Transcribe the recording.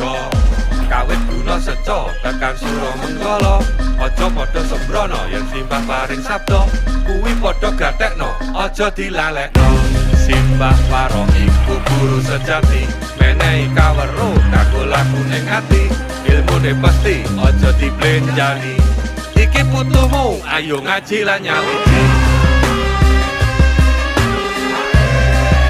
Praja. Kawit guna seca tekan Suramenggala, aja padha sembrono yen simbah paring sabda, kuwi padha gatekno, aja dilalekno. Simbah Waro iku guru sejati, menehi kaweruh kanggo laku ning ati, ilmune pasti aja diblenjani. Iki putumu, ayo ngaji lan nyawiji.